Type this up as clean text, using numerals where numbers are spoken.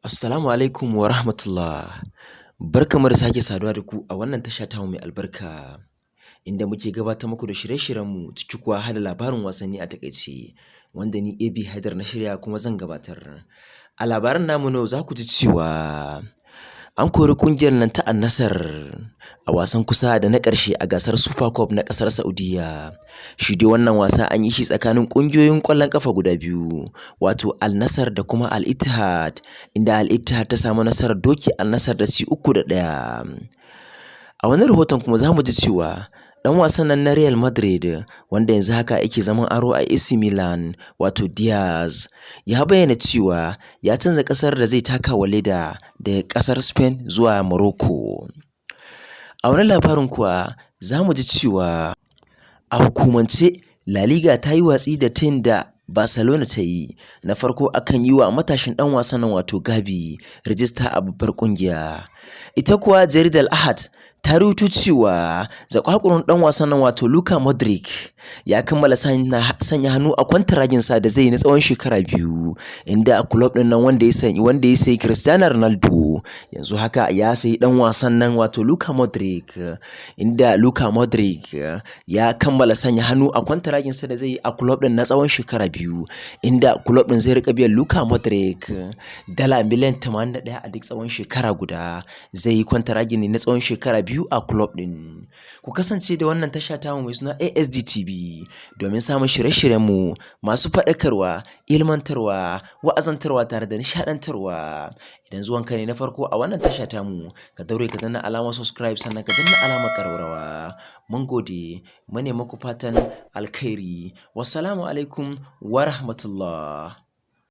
Assalamu alaikum wa rahmatullah. Barkanmu da sake saduwa da ku a wannan tasha tamu mai albarka, inda muke gabatar muku da shirye-shiryenmu, ciki kuwa har da labarin wasanni a taƙaice, wanda ni AB Haidar na shirya kuma zan gabatar. A labaran namu na yau za ku ji cewa an kori ƙungiyar nan ta Al-Nassr a wasan kusa da na ƙarshe a gasar Super Cup na ƙasar Saudiyya. Shi dai wannan wasa an yi shi tsakanin ƙungiyoyin ƙwallon ƙafa guda biyu, wato Al-Nassr da kuma Al-Ittihad, inda Al-Ittihad ta samu nasarar doke Al-Nassr da ci 3 da 1. A wani rahoton kuma za mu ji cewa ɗan wasan nan na Real Madrid, wanda yanzu haka yake zaman aro a AC Milan, wato Diaz, ya bayyana cewa ya canza ƙasar da zai taka wa leda daga ƙasar Spain zuwa Morocco. A wani labarin kuwa za mu ji cewa a hukumance La Liga ta yi watsi da tayin da Barcelona ta yi na farko akan yi wa matashin ɗan wasan nan, wato Gavi, rijista a babbar ƙungiya. Ita kuwa jaridar Ahad ta ruwaito cewa zakwakurin ɗan wasan nan, wato Luka Modric, ya kammala sanya hannu a kwantaraginsa da zai yi na tsawon shekara 2, inda a kulob ɗin nan wanda ya sayi Cristiano Ronaldo yanzu haka ya sayi ɗan wasan nan, wato Luka Modric, inda Luka Modric ya kammala sanya hannu a kwantaraginsa da zai yi a kulob ɗin na tsawon shekara 2, inda kulob ɗin zai riƙa biyan Luka Modric dala miliyan 81 a duk tsawon shekara guda. Zai yi kwantaragi ne na tsawon shekara 2 a kulob ɗin. Ku kasance da wannan tasha tamu mai suna ASD TV domin samun shirye-shiryenmu masu faɗakarwa, ilmantarwa, wa'azantarwa tare da nishaɗantarwa. Idan zuwanka ne na farko a wannan tasha tamu, ka daure ka danna alamar subscribe, sannan ka danna alamar ƙararrawa. Mun gode, mune muku fatan alkhairi. Wassalamu alaikum wa rahmatullah.